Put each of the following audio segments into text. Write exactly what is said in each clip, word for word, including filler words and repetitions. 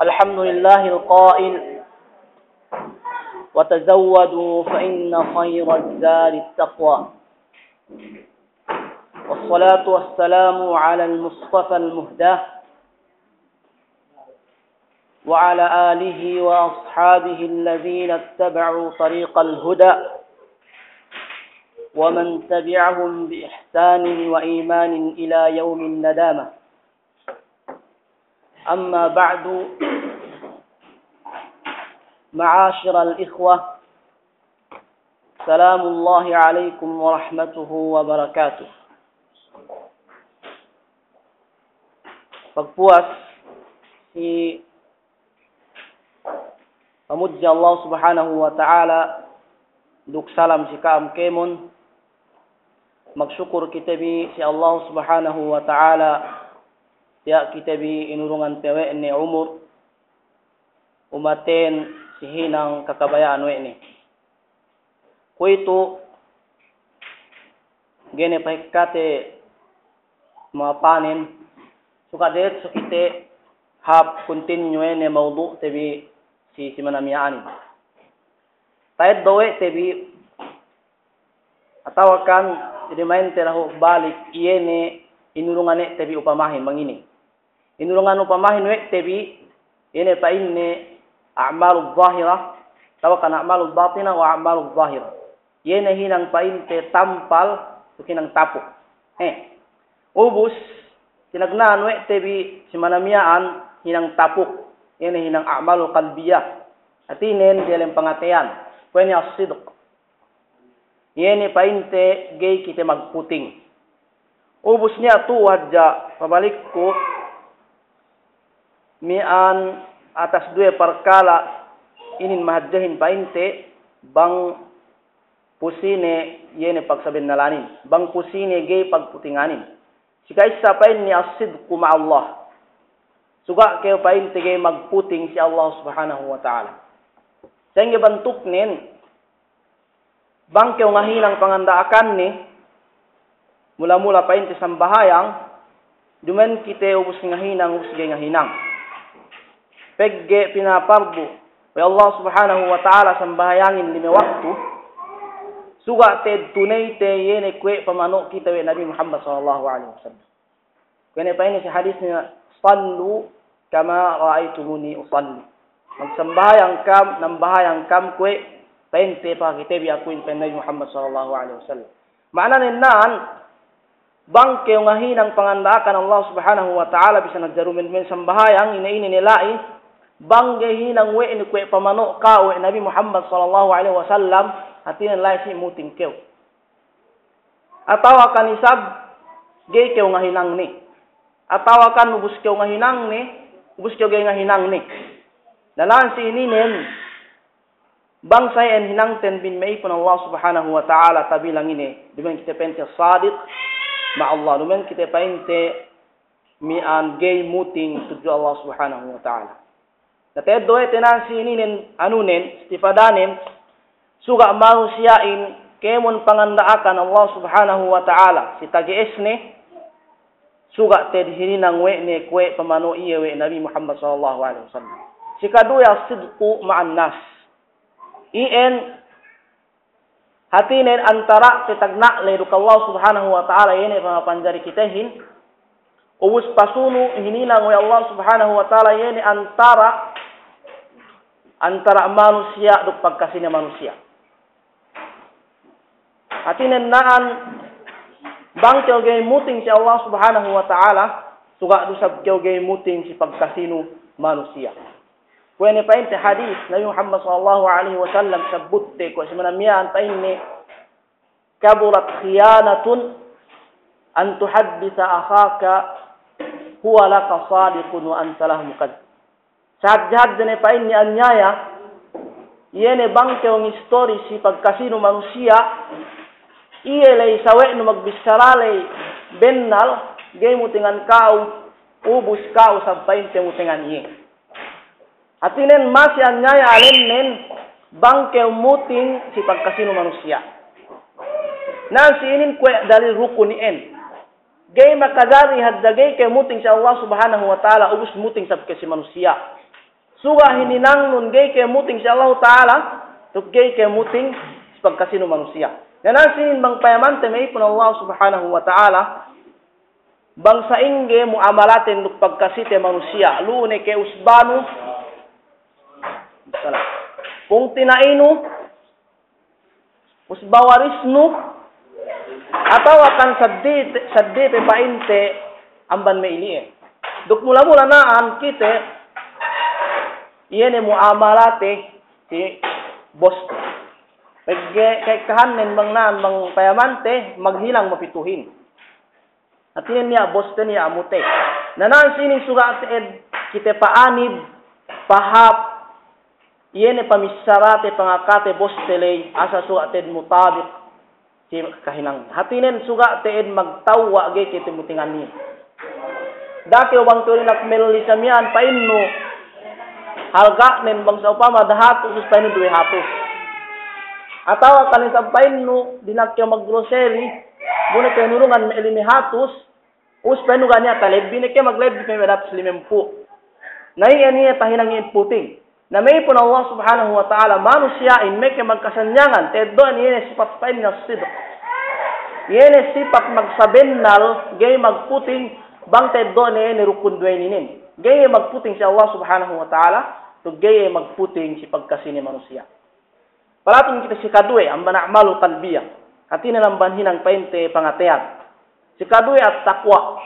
الحمد لله القائل: "وتزودوا فإن خير الزاد التقوى". والصلاة والسلام على المصطفى المهدى وعلى آله وأصحابه الذين اتبعوا طريق الهدى ومن تبعهم بإحسان وإيمان إلى يوم الندامة. أما بعد، معاشر الإخوة، سلام الله عليكم ورحمته وبركاته. Pagpuwas si pamudji Allah Subhanahu wa Ta'ala, duk salam si ka'am kēmon, magsukul kite bi si Allah Subhanahu wa Ta'ala, tiya' kite bi inurungan pe we' ne umur, umaten si hinang kakabaya'an we' ne. Kuwe'itu ga'i ne pahekkate mapanen, suka' diretso kite hap continue we' ne mawdu'te bi si, si manamiya'anin. Ta'eddo' we' te bi, atawa kan, jadi mayinte lahu balik, iye ne inurungan we' te bi upamahin bang inin. Inurungan upamahin we' te bi, iye ne pa'inne a'malul zahira, atawa kan a'malul batina wa a'malul zahira. Iye ne hinang pa'inte tampal, duk hinang tapuk. He. Ubus, tinagna'an we' te bi si manamiya'an hinang tapuk. Iye ne hinang a'malul qalbiyah. Hātinen diyalem pangateyan. Kuwe' ne as-sidq. Iye ne pa'inte ga'i kite magputing. Ubus niya' tu'u hadja pabalikku miya'an atas duwe parkala' inin mahadjehin pa'inte bang pu sine iye ne pagsabennalanin, bang pu sine ga'i pagputinganin. Si ka'issa pa'inne as-sidqu ma'allah. Suga' kew pa'inte ga'i magputing si Allah Subhanahu wa Ta'ala. Sa'ingge bantuknen, bang kew ngahinang panganda'akanne, mula-mula pa'inte sambahayang, duma'in kite ubus ngahinang, ubus ga'i ngahinang. Pegge' pinapardu we' Allah Subhanahu wa Ta'ala sambahayangin lime waktu, suga' te'ed tuneyte iye ne kuwe' pamano' kite we' Nabi Muhammad sallallahu alaihi wasallam. Kuwe' ne pa'inne si hadisne, "Sallu kama ra'aytumuni usalli." Magsambahayang kam, nambahayang kam kuwe' pa'inte pakakite bi akuhin, pa'in Nabi Muhammad sallallahu alaihi wasallam. Ma'ananen na'an, bang kew ngahinang panganda'akan Allah Subhanahu wa Ta'ala, bisan hadja dumen-dumen sambahayang, ine-ine ne la'i, bang ga'i hinang we' ne kuwe' pamano' ka'u we' Nabi Muhammad sallallahu alaihi wasallam, hātinen la'i si muting kew. Atawa kan isab ga'i kew ngahinangne. Atawa kan ubus kew ngahinangne, ubus kew ga'i ngahinangne. Dalan si ininen, bang sa iyan hinangten bin me' ipun Allah Subhanahu wa Ta'ala, tabilang ine, duma'in kite pa'inte sadiq ma'allah, duma'in kite pa'inte miya'an ga'i muting tudju Allah Subhanahu wa Ta'ala. Na te'ed du we' te na'an si ininen anunen, istifadanen, suga' manusiya'in kēmon panganda'akan Allah Subhanahu wa Ta'ala si tage'esne, suga' te'ed hininang we' ne kuwe' pamano' iye we' Nabi Muhammad sallallahu alaihi wasallam. Si kaduwe, as-sidqu ma'an nas. Iyan hātinen antara' te tagna' le duk Allah Subhanahu wa Ta'ala, iye ne pamapanjari kitehin. Ubus pasunu' hininang we' Allah Subhanahu wa Ta'ala, iye ne antara', antara' manusiya' duk pagkasine manusiya'. Hātinen na'an bang kew ga'i muting si Allah Subhanahu wa Ta'ala, suga' du sab kew ga'i muting si pagkasinu manusiya'. Kuwe' ne pa'inte hadis Nabi Muhammad sallallahu alaihi wasallam, sabbutte kuwe' si manamiya'an pa'inne, "Kaburat khiyanatan an tuhadditha akhaka huwa laka sadiqun wa anta lahu mukadzib." Sahadje-hadje ne pa'inne anyaya, iye ne bang kew ngistori si pagkasinu manusiya', iye ley sawe'nu magbissara ley bennal, ga'i mutingan ka'u, ubus ka'u sab pa'inte mutingan iye. Hātinen masi anyaya alennen bang kew muting si pagkasinu manusiya'. Na si inin kuwe' dalil rukun iyan. Ga'i makajari hadja ga'i kew muting si Allah Subhanahu wa Ta'ala, ubus muting sab kew si manusiya'. Suga' hininangnun ga'i kew muting si Allahu Ta'ala, duk ga'i kew muting si pagkasinu manusiya'. Na, nan sinin bang payamante me' ipun Allah Subhanahu wa Ta'ala, bang sa'ingge mu'amalaten duk pagkasite manusiya', lu'u ne ke usbanu, salam, pungtina'inu, usba warisnu, atawa kan seddili, seddili pe pa'inte amban me' ili'e. Duk mula-mula na'an kite, iye ne mu'amalate si boste. Pegge' ka'ekkahannen bang na'an bang payamante maghinang mapituhin. Hātinen niya' boste, niya' amute. Na, nan sinin suga' te'ed kite pa'anib, pahāp, iye ne pamissarate, pangakate boste ley, asal suga' te'ed mutabik si kahinang. Hātinen suga' te'ed magtawwa' ga'i kite mutingan iye. Da'a kew bang kew dina'ak melli sa miya'an pa'innu, halga'nen bang sa'upama dahatus, ubus pa'innu duwe hatus. Atawa kan isab pa'innu dina'ak kew maggroseri, bu ne kew nurungan me' lime hatus, ubus pa'innu ga' niya' talebbi, ne kew maglebbi pe me' datus limempū'. Na, iye ne tahinang iye puting. Na, me' ipun Allah Subhanahu wa Ta'ala, manusiya'in meke magkasanyangan, ta'eddo'an iye ne sipat pa'inne as-sidq. Iye ne sipat magsabennal, ga'i magputing, bang ta'eddo'an iye ne rukun duwe inin. Ga'i magputing si Allah Subhanahu wa Ta'ala, duk ga'i magputing si pagkasine manusiya'. Palatun kite si kaduwe, amban a'malul qalbiyah. Hātinen amban hinang pa'inte pangateyan. Si kaduwe at-taqwa.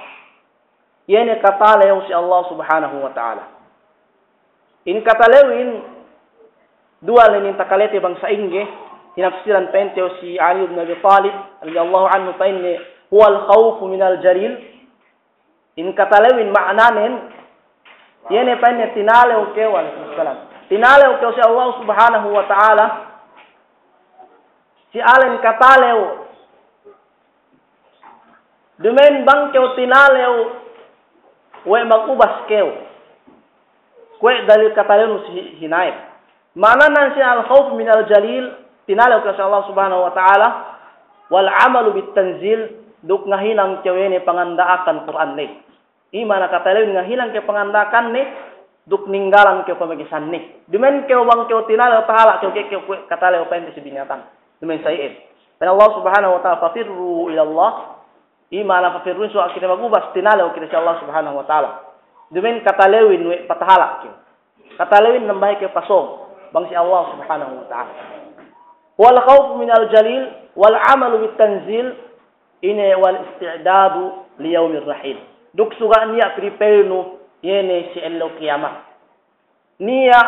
Iye ne katalew si Allah Subhanahu wa Ta'ala. In katalewin, duwal inin takalete bang sa'ingge, hinapsilan pa'inte si Ali ibn Abi Talib, radiyallahu anhu, pa'inne, "Huwal khawfu minal jalil." In katalewin ma'ananen, iye ne pa'inne tinalew kew, wa alaikum salam. Tinalew kew si Allah Subhanahu wa Ta'ala, si alen katalew. Duma'in bang kew tinalew, we' magubas kew. Kuwe' dalil katalewnu si hi-, hinayep. Ma'ananen si al-khawf minal jalil, tinalew kew si Allah Subhanahu wa Ta'ala, wal amalu bit tanzil, duk ngahinang kew iye ne panganda'akan Kur'an ley. Iye ma'ana katalewin, ngahinang kew panganda'akanne, duk ninggalan kew pamagesanne. Duma'in kew bang kew tinalew tahala' kew, ke-, kew kuwe' katalew pa'inte si binatang. Duma'in sa iyan. Pa'in Allah Subhanahu wa Ta'ala, "Fafirru ilallah." Iye ma'ana fafirru, suwa' kite magubas, tinalew kite si Allah Subhanahu wa Ta'ala. Duma'in katalewin we' patahala' kew. Katalewin nambahe kew pasōng bang si Allah Subhanahu wa Ta'ala. Wal khawfu minal jalil, wal amalu bit tanzil, ine wal isti'dadu li yawmir rahil. Duk suga' niya' prepare-nu, iye ne si ellew kiyamat. Niya'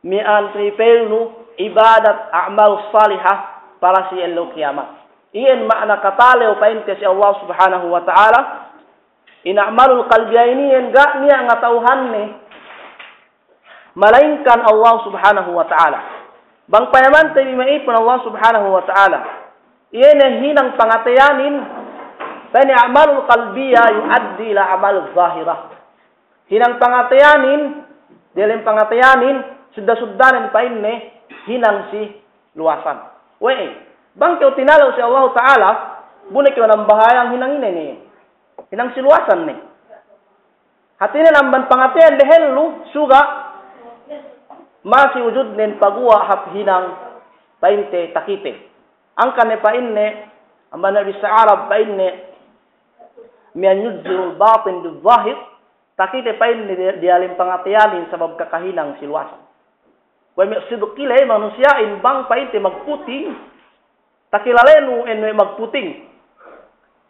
miya'an prepare-nu ibadat, a'mal salihah para si ellew kiyamat. Iyan ma'ana katalew pa'inte si Allah Subhanahu wa Ta'ala, in a'malul qalbiyah inin iyan ga' niya' ngata'uhanne, malaingkan Allah Subhanahu wa Ta'ala. Bang payamante bi me' ipun Allah Subhanahu wa Ta'ala, iye ne hinang pangateyanin, pa'inne a'malul qalbiyah yu'addi ila a'malil zahirah. Hinang pangateyanin, diyalem pangateyanin, sudda-suddanen pa'inne hinang si luwasan. We'ey, bang kew tinalew si Allah Ta'ala, bu ne kew nambahayang, hinang ine ne? Hinang si luwasan ne. Hātinen amban pangateyan dehellu, suga' masi wujudnen paguwa' hap hinang pa'inte takite. Angkan ne pa'inne, amban me' bissā Arab pa'inne, miya'an yujzirul batin biz zahir, takite pa'inne di-, diyalem pangateyanin sabab kakahinang si luwasan. Kuwe' me' sidqi ley manusiya'in bang pa'inte magputing, takilalenu en we' magputing.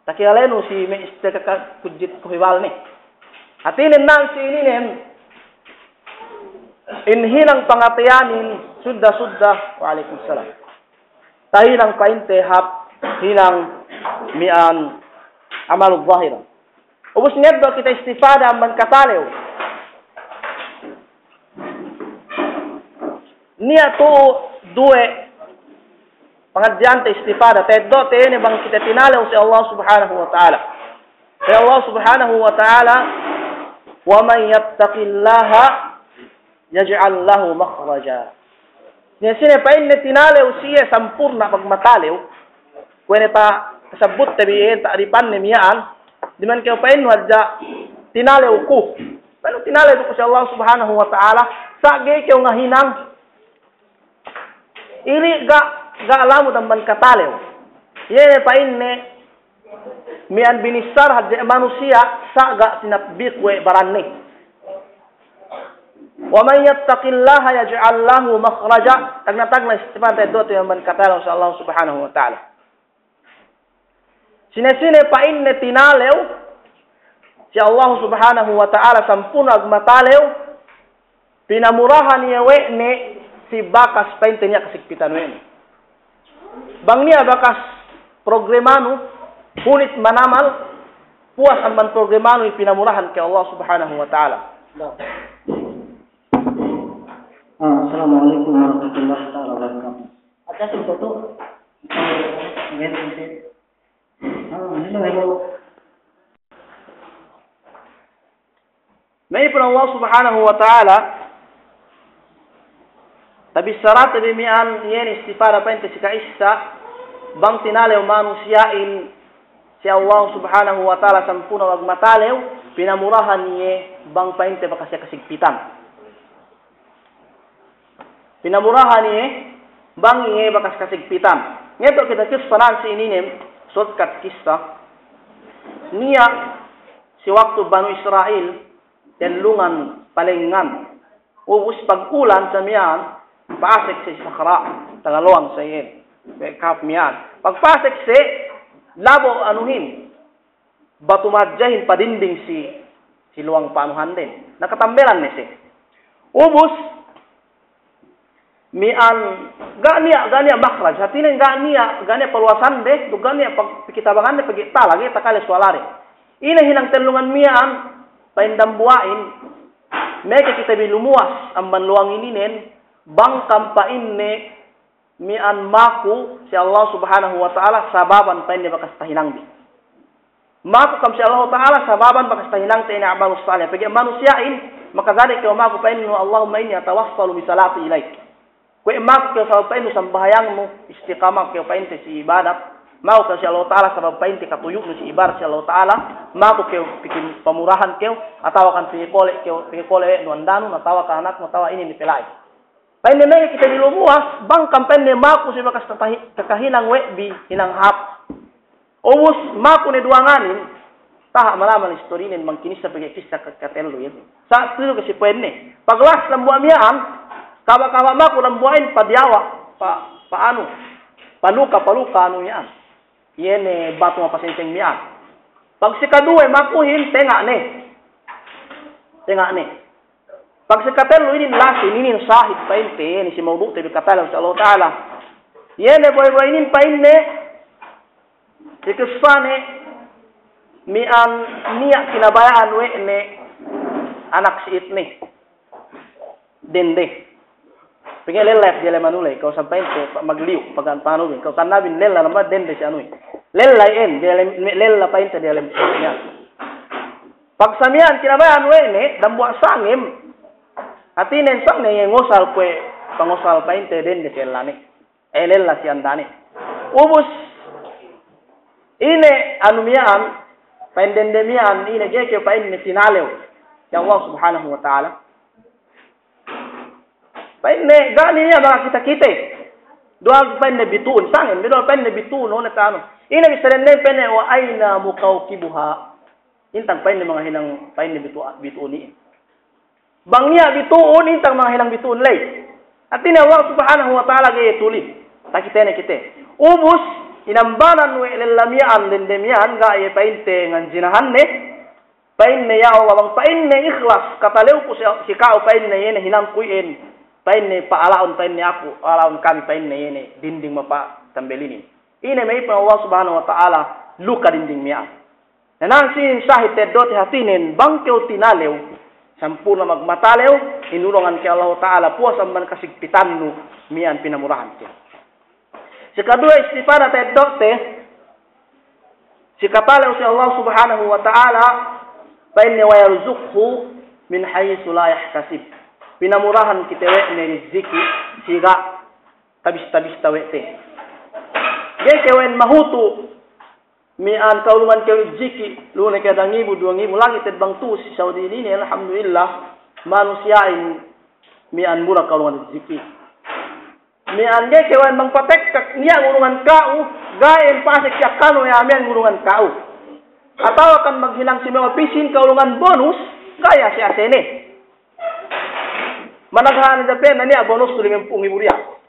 Takilalenu si me' iste kaka kujit kuhibalne. Hātinen nan si ininen, in hinang pangateyanin sudda-sudda, wa alaikum salam, tahinang pa'inte hap hinang miya'an a'malul zahirah. Ubus ngeddo' kite istifada amban katalew. Niya' tu'u duwe pangadji'ante istifada, ta'eddo'te ine bang kite tinalew si Allah Subhanahu wa Ta'ala. Pa'in Allah Subhanahu wa Ta'ala, "Wa man yattaqillaha yaj'al lahu makhraja." Niya' sine pa'inne tinalew siye sampurna' pagmatalew, kuwe' ne ta-, tasabbutte bi iye ta'ripanne miya'an, duma'in kew pa'innu hadja tinalew ku. Bang tinalew du kew si Allah Subhanahu wa Ta'ala, sa' ga'i kew ngahinang. Ili' ga', ga' lamud amban katalew. Iye ne pa'inne, miya'an binissā hadja manusiya', sa' ga' tinatbik we' baranne. Wa man yattaqillaha yaj'al lahu makhraja. Tagna'-tagna' istifade du tu amban katalew si Allah Subhanahu wa Ta'ala. Sine-sine pa'inne tinalew si Allah Subhanahu wa Ta'ala sampurna' magmatalew, pinamurahan iye we' ne si bakas pa'inte niya' kasigpitan we' ne. Bang niya' bakas problemanu, hunit manamal, puwas amban problemanu, pinamurahan kew Allah Subhanahu wa Ta'ala. Ah, assalamu alaikum warahmatullahi ta'ala wabarakatuh. Ada sesuatu? Ah, hello, hello. Ma'ipun Allah Subhanahu wa Ta'ala, tabissarate bi miya'an iye ne istifade pa'inte si ka'issa, bang tinalew manusiya'in si Allah Subhanahu wa Ta'ala sampurna' magmatalew, pinamurahan iye bang pa'inte bakas iye kasigpitan. Pinamurahan iye, bang iye bakas kasigpitan. Ngeddo' kite kissa nan si ininen, shortcut kissa. Niya' si waktu Banu Isra'il, tellungan palengngan. Ubus pag-ulan sa miya'an, pasek si sahara', taga lowang sa iyan. Pekap miya'an. Pagpasek si, labo' anuhin. Batu mahadjehin padinding si, si luwang pa'anuhanden. Nakatambelan ne siye. Ubus, miya'an, ga' niya', ga' niya' makhraj. Hātinen ga' niya', ga' niya' paluwasande, duk ga' niya' pag-, pikitabangande, pegge' tala, ga'i takale suwalade. Ine hinang tellungan miya'an, pa'in dambuwa'in, meke kite bi lumuwas, amban luwang ininen, bang kam pa'inne, miya'an maku si Allah Subhanahu wa Ta'ala sababan pa'inne bakas tahinangbi. Maku kam si Allah Ta'ala sababan bakas tahinangte ine a'malus salih. Pegge' manusiya'in, makajari kew maku pa'innu, Allahumma inni atawassalu bi salati ilaik. Kuwe' maku kew sabab pa'innu sambahayangnu, istiqama kew pa'inte si ibadat. Maku kew si Allah Ta'ala sabab pa'inte katuyu'nu si ibadat si Allah Ta'ala. Maku kew pikin pamurahan kew, atawa kan pikole' kew, pikole' we' nu andanun, atawa kan anaknu, atawa inin ni pela'in. Pa'inne meke kite bi lumuwas, bang kam pa'inne maku si bakas tatahi-, takahinang we' bi hinang hāp. Ubus maku ne duwanganin, taha' malaman istorinen bang kinissa pegge' kissa ka-, katellu iye. Sa' tu'u ke si pa'inne. Paglas dambuwa' miya'an, kaba'-kaba' maku dambuwa'in padiyawa', pa, pa anu, paluka, paluka anu miya'an. Iye ne batu mapasengseng miya'an. Pag sikaduwe makuhin, tenga' ne. Tenga' ne. Pag sikatellu inin lasi, inin sahid pa'inte, iye ne si mawdu'te bi katalew si Allah Ta'ala. Iye ne boy-boy inin pa'inne, si kissane, miya'an niya' kinabaya'an we' ne anak si'itne. Dende. Pegge' lella diyalem anu ley, ka'u sampay inte pa-, magliyu', pagan panu bin. Ka'u tanabin lella nama dende si anu. Lella iyan, diyalem, lella pa'inte diyalem niya'. Pag sa miya'an kinabaya'an we' ne, dambuwa' sangem, hātinen sangem iye ngosal kuwe', pangosal pa'inte dende si ellane. E, lella si andane. Ubus, ine anu miya'an, pa'in dende miya'an, ine ga'i kew pa'inne tinalew si Allah Subhanahu wa Ta'ala. Pa'inne, ga' niya' makakite-kite. Duwal pa'inne bitu'un, sangem, duwal pa'inne bitu'un, one tanu. Ine bissā dende pa'inne, wa aina mukawkibuha. Intang pa'inne mangahinang pa'inne bitu-, bitu'un iye. Bang niya' bitu'un, intang mangahinang bitu'un ley. Hātinen Allah Subhanahu wa Ta'ala ga'i tuli. Takitene kite. Ubus, inambanan we' lella miya'an, dende miya'an, ga'i pa'inte nganjinahanne. Pa'inne, ya Allah, bang pa'inne ikhlas, katalewku si, si ka'u pa'inne iye ne hinangku iyan. Pa'inne pa'ala'un, pa'inne aku, ala'un kami pa'inne iye ne dinding mapatambel inin. Ine me' ipun Allah Subhanahu wa Ta'ala, luka dinding miya'an. Na, nan sinin sahid teddo'te hātinen, bang kew tinalew, sampurna magmatalew, inurungan kew Allahu Ta'ala, puwas amban kasigpitannu, miya'an pinamurahan kew. Sikaduwe istifada teddo'te, si katalew si Allah Subhanahu wa Ta'ala, pa'inne wa yarzuqhu min haythu la yahtasib. Pinamurahan kite we' ne riziki, si ga' tabis-tabista we' te. Ga'i kew we' mahutu', Miya'an kaulungan kew rijiki', lu ne ke dangibu, duwangibu, lagi' te'ed bang tu'u si Saudi inin, alhamdulillah, manusiya'in miya'an mura kaulungan rijiki'. Miya'an ga'i kew bang patekka niya' ngurungan ka'u, ga'i pasek si akkalnu we' miya'an ngurungan ka'u. Atawa kan maghinang si me' opisin kaulungan bonus, ga'i ase-ase ne. Managhan dape' na niya' bonus tu limempū' ngibu riyal.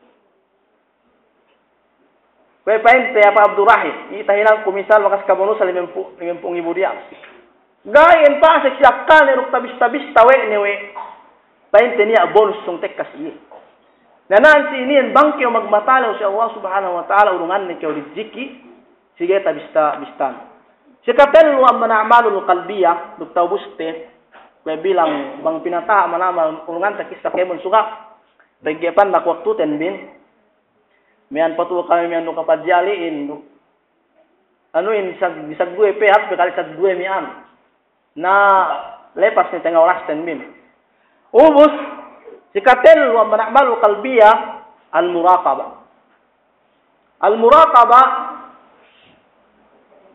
Kuwe' pa'inte Apa' Abdurrahim, iye tahinangku misal bakas kabonus limempū', limempū' ngibu riyal. Ga'i pasek si akkalne duk tabis-tabis tawe' ne we'. Pa'inte niya' bonus sōng tekka si iye. Na na'an si inin bang kew magmatalew si Allah Subhanahu wa Ta'ala, urunganne kew rijiki', si ga'i tabis-tabis tan. Si katellu amban a'malul qalbiyah, duk ta'ubuste, kuwe' bilang bang pinataha' amban amal, urungante kissa kēmon suga'. Pegge' pandak waktuten bin, miya'an patu'u kami miya'an du kapajali'in du. Anuhin sag-, sagduwe pe, hap pe kali sagduwe miya'an. Na lepas ne tenga' orasten bin. Ubus, si katellu amban a'malul qalbiyah, al-muraqabah. Al-muraqabah,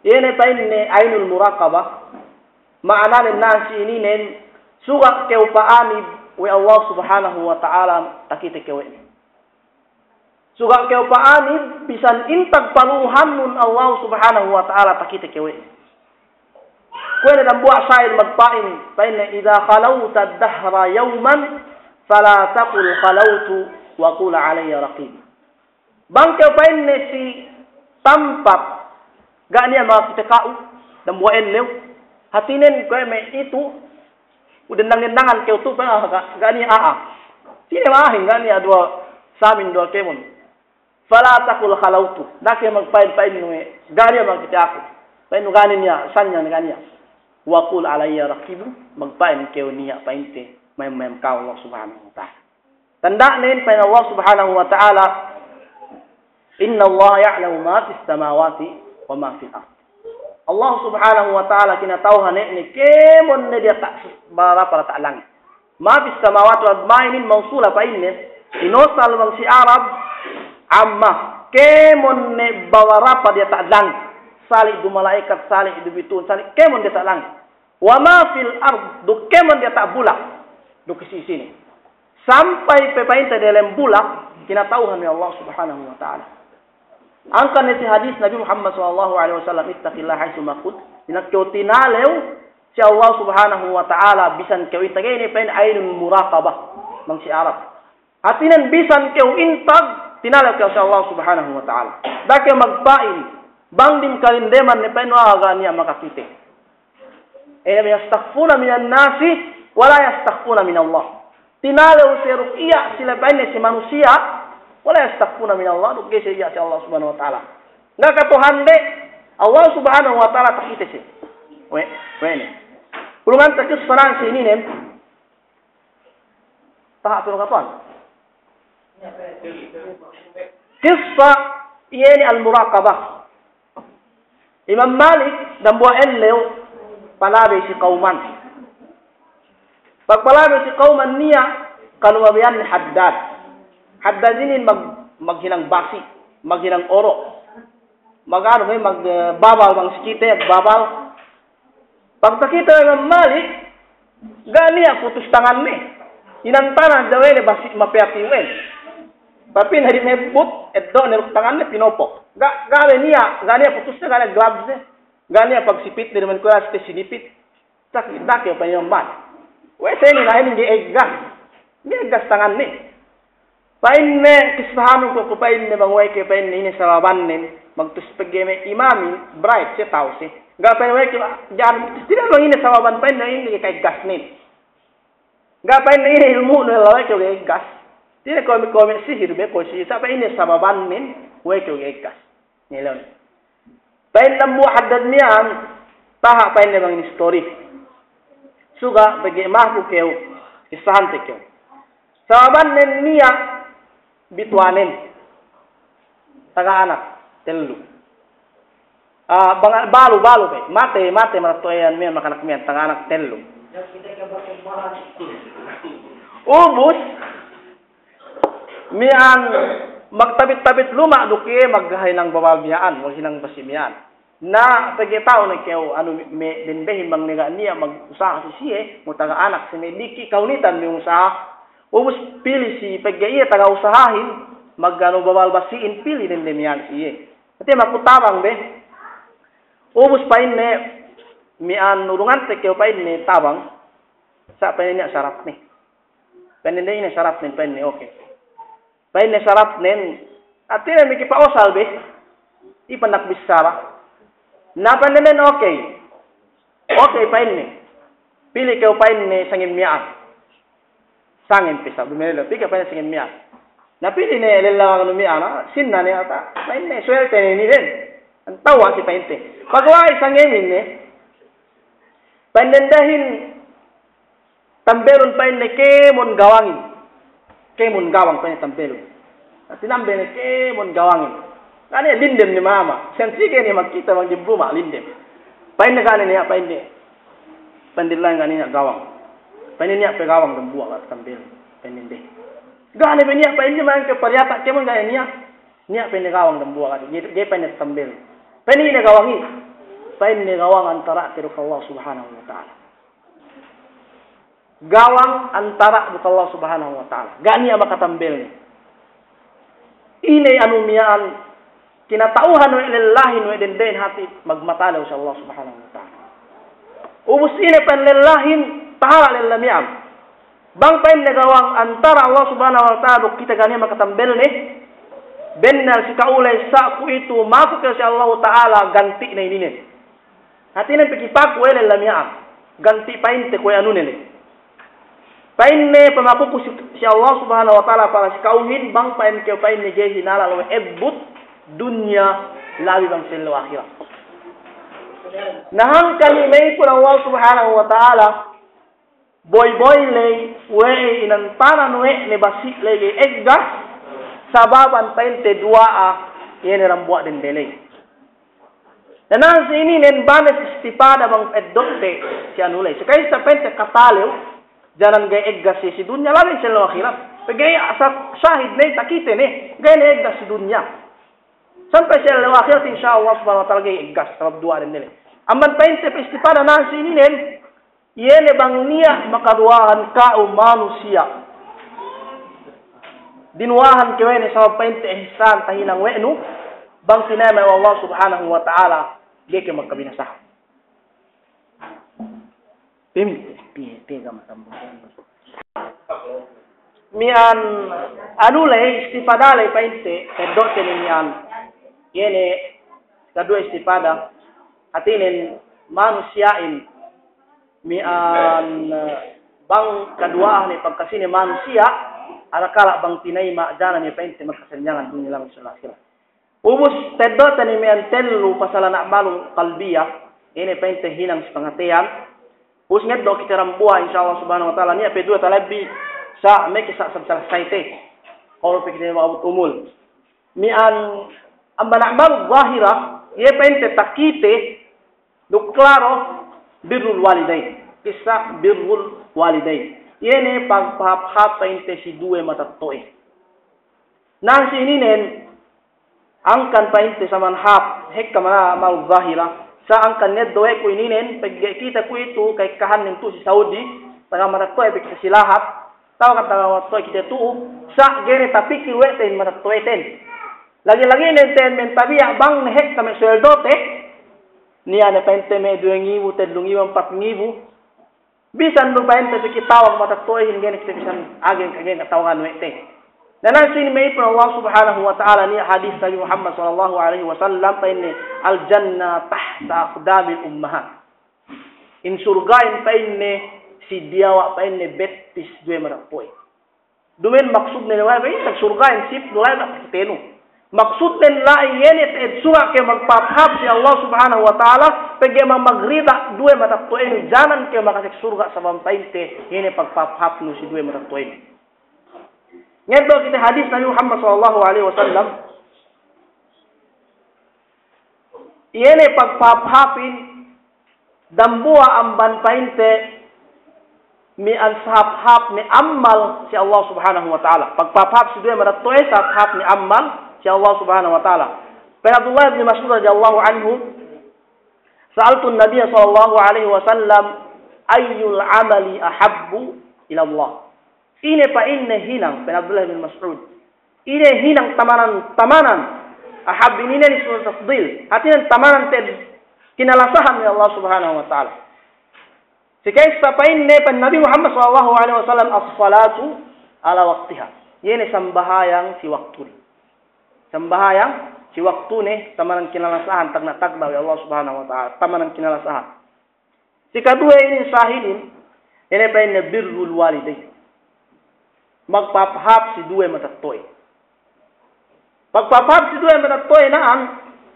iye ne pa'inne ainul muraqabah, ma'ananen na'an si ininen, suga' kew pa'anib we' Allah Subhanahu wa Ta'ala takite kew we' ne. Suga' kew pa'anib bisan intag paluhannun Allah Subhanahu wa Ta'ala takite kew we' ne. Kuwe' ne dambuwa' sa'ir magpa'in, pa'inne, "Idha khalawta ad-dahra yawman, fala taqul khalawtu wa qul alayya raqib." Bang kew pa'inne si tampat, ga' niya' makakite ka'u, dambuwa' ellew. Hātinen kuwe' me' itu, u dendang-dendangan kew tu, pa'in, ah, ga', ga' niya' a'a. Sine ma'ahin, ga' niya' duwa samin duwa kēmon. Fala taqul khalawtu. Da'a kew magpa'in-pa'in we', ga' niya' makakite aku. Pa'in ga' niya' sanyang, ga' niya'. Wa qul alayya raqib, magpa'in kew niya' pa'inte mayam-mayam ka'u Allah Subhanahu wa Ta'ala. Tanda'nen pa'in Allah Subhanahu wa Ta'ala, "Innallaha ya'lamu ma fis samawati wa ma fil ard." Allah Subhanahu wa Ta'ala kinata'uhan ne kēmon ne diyata' bawarapa diyata' langit. Ma fis samawati wal ard, ma inin mawsula pa'inne, inosal bang si Arab, amma, kēmon ne bawarapa diyata' langit. Sali' du mala'ikat, sali' du bitu'un, sali' kēmon diyata' langit. Wa ma fil ard, duk kēmon diyata' bulak, duk isi-isine. Sampay pe pa'inte delem bulak, kinata'uhan we' Allah Subhanahu wa Ta'ala. Angkan ne si hadis Nabi Muhammad sallallahu alaihi wasallam, "Ittaqillaha haythu ma kunt." Ine kew tinalew si Allah Subhanahu wa Ta'ala, bisan kew intag, ine pa'in ainul muraqabah, bang si Arab. Hātinen bisan kew intag, tinalew kew si Allah Subhanahu wa Ta'ala. Da'a kew magpa'in, bang diyalem kalindeman ne pa'in, wa ga' niya' makakite. Ine, yastakhfuna minan nasi, wa la yastakhfuna minallah. Tinalew siye duk iye, sila pa'inne si manusiya', wa la yastakhfuna minallah, duk ga'i siye iye si Allah Subhanahu wa Ta'ala. Ga' katuhande, Allah Subhanahu wa Ta'ala takite siye. We', we' ne. Ulungan takis sanan si ininen, Taha' pe lu katuhan. Kissa iye ne al-muraqabah. Imam Malik dambuwa' ellew palabey si kawman. Pagpalabey si kawman niya', kalumabeyan ne Haddad. Haddad inin mag-, maghinang basi', maghinang oro'. Mag-anu, mag-, eh, babal bang si kite, babal. Pagtakite we' Imam Malik, ga' niya' putus tanganne. Inantana dawe' ne basi' mapeyati we'. Tapi ne di' mebbut, eddo'ne duk tanganne pinopok. Ga', ga' we' niya', ga' niya' putusne, ga' niya' gloves ne. Ga' niya' pagsipitne, duma'in kuwe' la site sinipit. Sakit dake pa'in Imam Malik. We' sa'inin, inin ga'i eggas. Ga'i eggas tanganne. Pa'inne, kissahanun ku, ku pa'inne bang we' ke pa'inne ine sababannen, magtus pegge' me' imamin, bright siye, ta'u siye. Ga' pa'in we' ke, ja'an, tiya' bang ine sababan pa'inne ine ka'eggasnen. Ga' pa'inne ine ilmu'nu la we' ke ka'eggas. Tiya' kuwe' me', kuwe' me' sihir be, kuwe' sihir, sa' pa'inne sababannen we' ke ka'eggas. Ngelon. Pa'in dambuwa' Haddad miya'an, taha' pa'inne bang istori. Suga' pegge' maku kew, kissahante kew. Sababannen niya' bituwanen. Taga anak, tellu. Ah, bang, balu, balu pe. Mate, mate, maratto'eyan miya'an, makanak miya'an, taga anak, tellu. Ubus, miya'an magtabit-tabit luma' duk iye maghinang babal miya'an, maghinang basi' miya'an. Na pegge' ta'u ne kew, anu, me' dendehin bang ne ga' niya' magusaha si siye, mu taga anak si me' diki', ka'u nitan me' usaha. Ubus pili si pegge' iye taga usahahin, mag-anu, babal basi'in, pili dende miya'an si iye. Hāti maku tabang be. Ubus pa'inne, miya'an, urungante kew pa'inne tabang, sa' pa'inne niya' saratne. Pa'inne, ine saratnen? Pa'inne, oke. Pa'inne saratnen, hātinen miki pa'osal be, ipanak bissara. Na pa'inne nen, oke. Oke pa'inne. Pili kew pa'inne sangem miya'an. Sangem pe sa' dumele, pili kew pa'inne sangem miya'an. Na pili ne lella anu miya'an, ah, sinna ne ata. Pa'inne suwelte ne inin. Antawwa' si pa'inte. Pagla'i sangem inin. Pa'inne dendehin tambelun pa'inne kēmon gawangin. Kēmon gawang pa'inne tambelun. Na tinambel ne kēmon gawangin. Ga' ne lindem ne mama. Siyan sige ne magkite bang diyalem luma' lindem. Pa'inne ga' ne niya' pa'inne. Pa'inne la'i ga' ne niya' gawang. Pa'inne niya' pe gawang dambuwa' ga' tambelun. Pa'inne de. Ga' ne pe niya' pa'inne mangke pariyata' kēmon ga' ne niya'. Niya' pa'inne gawang dambuwa' ga' ne. Ga'i, ga'i pa'inne tambelun. Pa'inne ine gawangin? Pa'inne gawang antara'te duk Allah Subhanahu wa Ta'ala. Gawang antara' duk Allah Subhanahu wa Ta'ala. Ga' niya' makatambelne. Ine anu miya'an kinata'uhan we' lellahin we' dendehin hāti magmatalew si Allah Subhanahu wa Ta'ala. Ubus ine pa'in lellahin, tahala' lella miya'an. Bang pa'inne gawang antara' Allah Subhanahu wa Ta'ala duk kite ga' niya' makatambelne, bennal si ka'u la'i sa' kuwe'itu maku kew si Allah Ta'ala ganti'ne ininen. Hātinen pe kipaku we' lella miya'an. Ganti' pa'inte kuwe' anune le. Pa'inne pamakuku si, si Allah Subhanahu wa Ta'ala para si ka'uhin bang pa'in kew pa'inne ga'i hinalal we' ebbut dunya labi bang si ellew ahirat. Na hangkan me' ipun Allah Subhanahu wa Ta'ala, boy-boy ley, we'ey inantanan we' ne basi' ley ga'i eggas, sababan pa'inte duwa'a, iye ne dambuwa' dende ley. Na nan si ininen bane si istipada bang eddo'te si anu ley. Sakaisa pa'inte katalew, janan ga'i eggas si, si dunya, labi si ellew ahirat. Pegge' asal sahid ne, takite ne, ga'i ne eggas si dunya. Sampay si ellew ahirat, insya Allah Subhanahu wa Ta'ala ga'i eggas, sabab duwa'a dende ley. Amban pa'inte pe istipada nan si ininen, iye ne bang niya' makaduwa'ahan ka'u manusiya'. Dinuwa'ahan kew we' ne sabab pa'inte ihsan tahinang we' nu, bang tinayma' we' Allah Subhanahu wa Ta'ala, ga'i kew magkabinasahan. Pa'inte, piye, piye ga' matambuhan. Miya'an, anu ley, istipada ley pa'inte, eddo'te ne miya'an. Iye ne, kaduwe istipada, hātinen manusiya'in, miya'an, eh, bang kaduwa'ahan ne pagkasine manusiya', arakala' bang tinayma' janan ne pa'inte magkasanyangan dunya labi si ahirat. Ubus teddo'te ne miya'an tellu pasalan a'malul qalbiyah, ine pa'inte hinang si pangateyan. Ubus ngeddo' kite dambuwa', insya Allah Subhanahu wa Ta'ala, niya' pe duwe talebbi sa' meke sa' sab salasayte. Ka'u pe kite ma'abut umul. Miya'an amban a'malul zahirah, iye pa'inte takite, duk klaro, birrul walidain. Kissa birrul walidain. Iye ne pagpahāp-hāp pa'inte si duwe matetto'e. Nan si ininen, angkan pa'inte saman hāp, hekka mana a'malul zahirah, sa' angkan ngeddo' we' ku ininen, pegge' kite kuwe'itu, ka'ekkahannen tu'u si Saudi, taga matetto'e pe kite si lahat, tawakan taga matetto'e kite tu'u, sa' ga'i ne tapikil we' te in matetto'eten. Lagi'-lagi' ne ten me' tabiya' bang ne hekka me' suweldote, niya' ne pa'inte me' duwe ngibu, tellu ngibu, ampat ngibu, bisan du pa'inte pe kitawag matetto'ehin ga'i ne kite bisan agen, agen katawagan we' te. Na nan si inin me' ipun Allah Subhanahu wa Ta'ala niya' hadis Nabi Muhammad sallallahu alaihi wasallam pa'inne, "Al-jannah tahta aqdamil ummahat." In surga'in pa'inne si diyawa' pa'inne bettis duwe matetto'e. Duma'in maksudnen la'i, pa'inte surga'in sip du la'i takitenu. Maksudnen la'i iye ne te'ed surga' kew magpahāp-hāp si Allah Subhanahu wa Ta'ala, pegge' ma-, magrida duwe matetto'enu, janan kew makasek surga' sabab pa'inte, iye ne pagpahāp-hāpnu si duwe matetto'enu. Ngeddo' kite hadis Nabi Muhammad sallallahu alaihi wasallam, iye ne pagpahāp-hāpin, dambuwa' amban pa'inte miya'an sahāp-hāp ne amal si Allah Subhanahu wa Ta'ala. Pagpahāp-hāp si duwe matetto'e sahāp-hāp ne amal si Allah Subhanahu wa Ta'ala. Pa'in Abdullah bin Mas'ud radiyallahu anhu, Sa'altun Nabiyya sallallahu alaihi wasallam, "Ayyul amali ahabbu ila Allah?" Ine pa'inne hinang, pa'in Abdullah bin Mas'ud. Ine hinang tamanan, tamanan. Ahab inin ismu tafdil. Hātinen tamanan te'ed kinalasahan we' Allah Subhanahu wa Ta'ala. Si ka'issa pa'inne, pa'in Nabi Muhammad sallallahu alaihi wasallam, "As-salatu ala waqtiha." Iye ne sambahayang si waktune. Sambahayang si waktune, tamanan kinalasahan, tagna'-tagna' we' Allah Subhanahu wa Ta'ala, tamanan kinalasahan. Si kaduwe inin sahilin, ine pa'inne, birrul walidayn. Magpahāp-hāp si duwe matetto'e. Pagpahāp-hāp si duwe matetto'e na'an,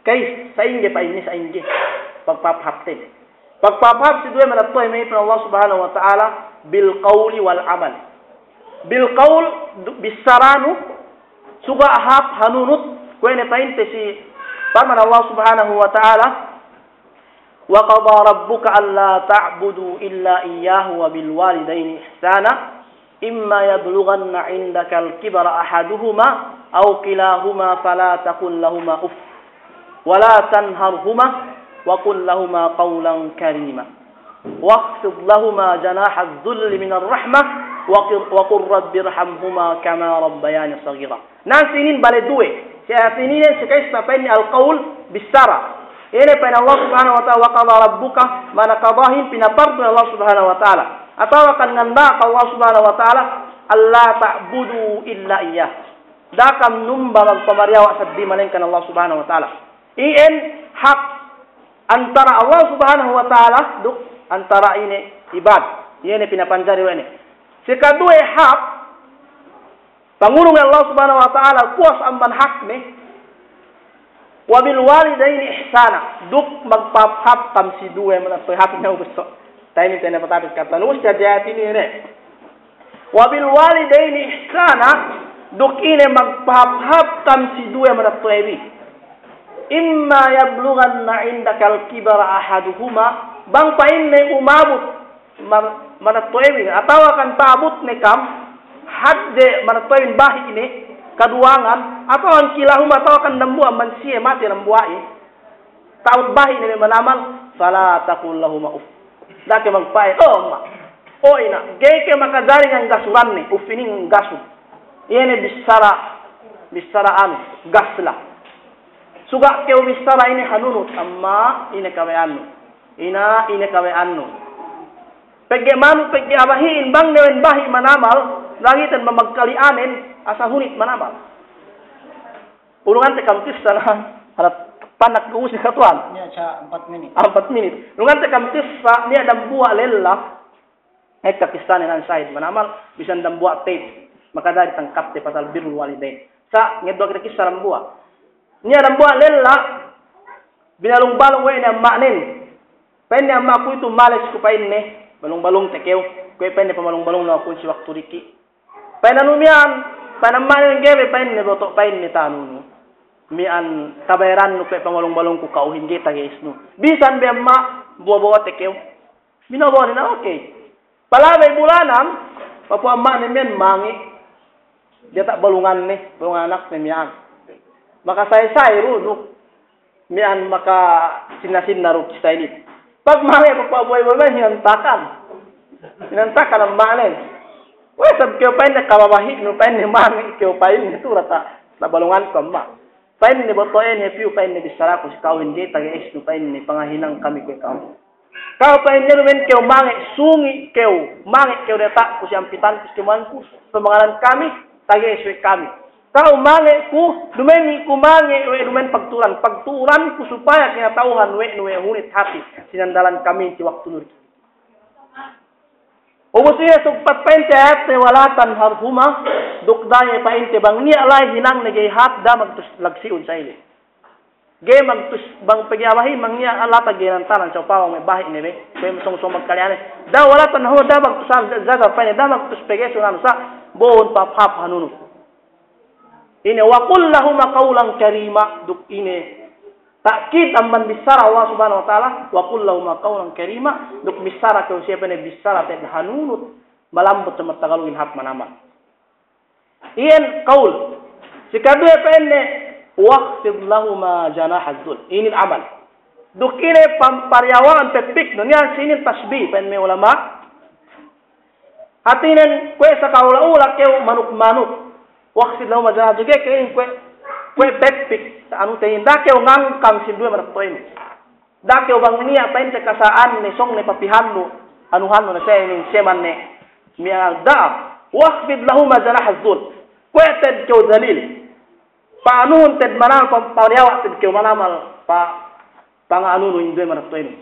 ka'is, sa'ingge pa'inne, sa'ingge. Pagpahāp-hāp ten. Pagpahāp-hāp si duwe matetto'e, me' pa'in Allah Subhanahu wa Ta'ala, bil qawli wal amal. Bil qawl, du-, bissaranu, suga' hāp hanunut, kuwe' ne pa'inte si parman Allah Subhanahu wa Ta'ala, "Wa qada rabbuka alla ta'budu illa iyyahu wa bil walidayni ihsana, imma yablughanna 'indakal kibara ahaduhuma aw kilahuma fala taqul lahuma uff, wa la tanharhuma, wa qul lahuma qawlan karima. Wakhfid lahuma janahadh dhulli minar rahmah, wa qir-, wa qur rabbirhamhuma kama rabbayani saghira." Na'an si inin bale duwe. Si ayat inin, si ka'issa pa'inne al-qawl, bissara. Ine pa'in Allah Subhanahu wa Ta'ala, "Wa qada rabbuka," ma'ana qadahin, pinapardu Allah Subhanahu wa Ta'ala. Atawa kan nganda'ak Allah Subhanahu wa Ta'ala, "Alla ta'budu illa iyyah." Da'a kam numba magpamariyawa' seddili malaingkan Allah Subhanahu wa Ta'ala. Iyan hak antara Allah Subhanahu wa Ta'ala duk antara ine ibad. Iye ne pinapanjari we' ne. Si kaduwe hāp, pangurung Allah Subhanahu wa Ta'ala puwas amban hakne, "Wa bil walidayni ihsana," duk magpahāp-hāp kam si duwe matetto'e, hāp ne ubus so. Ta'imin tene patapit katan, ubus jadi ayat inin ne. "Wa bil walidayni ihsana," duk ine magpahāp-hāp kam si duwe matetto'e bi. "Imma yablughanna 'indakal kibara ahaduhuma," bang pa'inne umabut ma-, matetto'e bi, atawa kan ta'abut ne kam hadje matetto'e bi, bahi' ne, kaduwangan, atawa kan kilahuma, atawa kan dambuwa' amban siye mate dambuwa'in, ta'abut bahi' ne me' manamal, "fala taqul lahuma uff." Da'a kew magpa'in, "O ma', o ina'," ga'i kew makajari ngangasuran ne, uff inin ngasuran. Iye ne bissara, bissara anu, gasla. Suga' kew bissara ine hanunut, "Amma', ine kawe'annu? Ina', ine kawe'annu?" Pegge' manu, pegge' a'a bahi'in, bang ne we' bahi' manamal, langiten bang magkali'anen, asal hunit manamal. Urungante kam kissa na, hāp tanak ku si katuwan. Niya' sa ampat minit. Ampat minit. Urungante kam kissa, niya' dambuwa' lella, ekka kissane na'an sahid manamal, bisan dambuwa' tape, makajari tangkatte pasal birrul walidayn. Sa' ngeddo' kite kissa dambuwa'. Niya' dambuwa' lella, binalung-balung we' ne amma'nen. Pa'inne, "Amma' ku itu, males ku," pa'inne, "balung-balungte kew. Kuwe'," pa'inne, "pamalung-balungnu aku si waktu diki'." Pa'in anu miya'an, pa'in amma'nen, "Ga'i be," pa'inne, "boto'," pa'inne, "tanunu. Miya'an tabayarannu kuwe' pamalung-balungku ka'uhin, ga'i tage'esnu." "Bisan be amma', bowa'-bowa'te kew." Binowa'-bowa'ne na, okey. Palabey bulanan, papuwas amma'ne miya'an mange'. Diyata' balunganne, balungan anakne miya'an. Makasayi-sayi du, du. Miya'an makasinna-sinna du kissa inin. Pagmange' papuwas bowa'-bowa'ne, hinantakan. Hinantakan amma'nen. "We' isab kew," pa'inne, "kababahi'nu," pa'inne, "mange' kew," pa'inne, "tu diyata' balunganku amma'." Pa'inne, "Boto'en hep iyu," pa'inne, "bissaraku si ka'uhin, ga'i tage'esnu," pa'inne, "pangahinang kami kuwe' ka'u. Ka'u," pa'inne, "duma'in kew mange', sungi' kew, mange' kew diyata'ku si ampitanku, si kēmonku, pamanganan kami, tage'es we' kami. Ka'u mange' ku, duma'in ku mange' we', duma'in pagtu'uran, pagtu'uranku supaya kinata'uhan we' nu we' hunit hāti, sinandalan kami si waktu nu diki'." Ubus iye sugpat pa'inte ayatne, "Wa la tanharhuma," duk da'a iye pa'inte bang niya' la'i hinangne ga'i hāp, da'a magtus lagsi'un sa'ili. Ga'i magtus bang pegge' a'a bahi' bang niya' la'i tage'enan tanan, sa'upama me' bahi' ne be, kuwe' sōng-sōng magkali'anen. Da'a, "Wa la tanharhuma," da'a magtus, jaga pa'inte, da'a magtus page'esun anu sa', bo'ohun pahāp-hāp hanunu. Ine, "Wa qul lahuma qawlan karima," duk ine ta'kid amban bissara Allah Subhanahu wa Ta'ala, "Wa qul lahuma qawlan karima," duk bissara kew siye pa'inne bissara te'ed hanunut, malambut sa' matagalugin hāp manamal. Iyan qawl. Si kaduwe pa'inne, "Wakhfid lahuma janahadh dhull." Inin amal. Duk ine pam-, pariyawa'an peppiknu, niya' sinin tasbih, pa'in me' ulama'. Hātinen kuwe' sa ka'ula-ula kew manuk-manuk. واخفض لهما جناح الذل, kew inin kuwe', kuwe' peppik, anu te'in, da'a kew ngangkang sinduwe madakto'inu. Da'a kew bang niya' pa'inte kasa'anne, sōng ne papihannu, anuhannu ne sa inin, seman ne. Miya'an da'a. واخفض لهما جناح الذل. Kuwe' te'ed kew dalil. Pa'anuhun te'ed manamal, pa-, pariyawa' te'ed kew manamal, pa-, panga'anunu in duwe madakto'inu.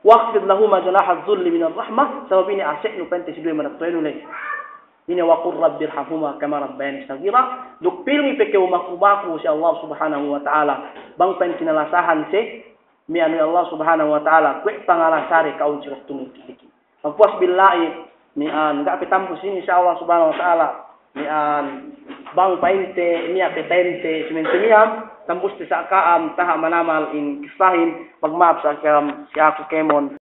واخفض لهما جناح الذل من الرحمة, sabab ine ase'nu pa'inte si duwe madakto'inu le. Ine, وقل رب ارحمهما كما ربياني صغيرا. Duk pilmi pe kew maku-maku si Allah Subhanahu wa Ta'ala. Bang pa'in kinalasahan si, miya'an we' Allah Subhanahu wa Ta'ala, kuwe' pangalasade ka'un si waktunu diki'. Pagpuwas billahi, miya'an, ga' pe tambus inin, insya Allah Subhanahu wa Ta'ala. Miya'an, bang pa'inte, niya' pe pa'inte, sumintu miya'an, tambuste sa' ka'am, taha' manamal in kissahin, magma'ap sa' ka'am, si aku kēmon.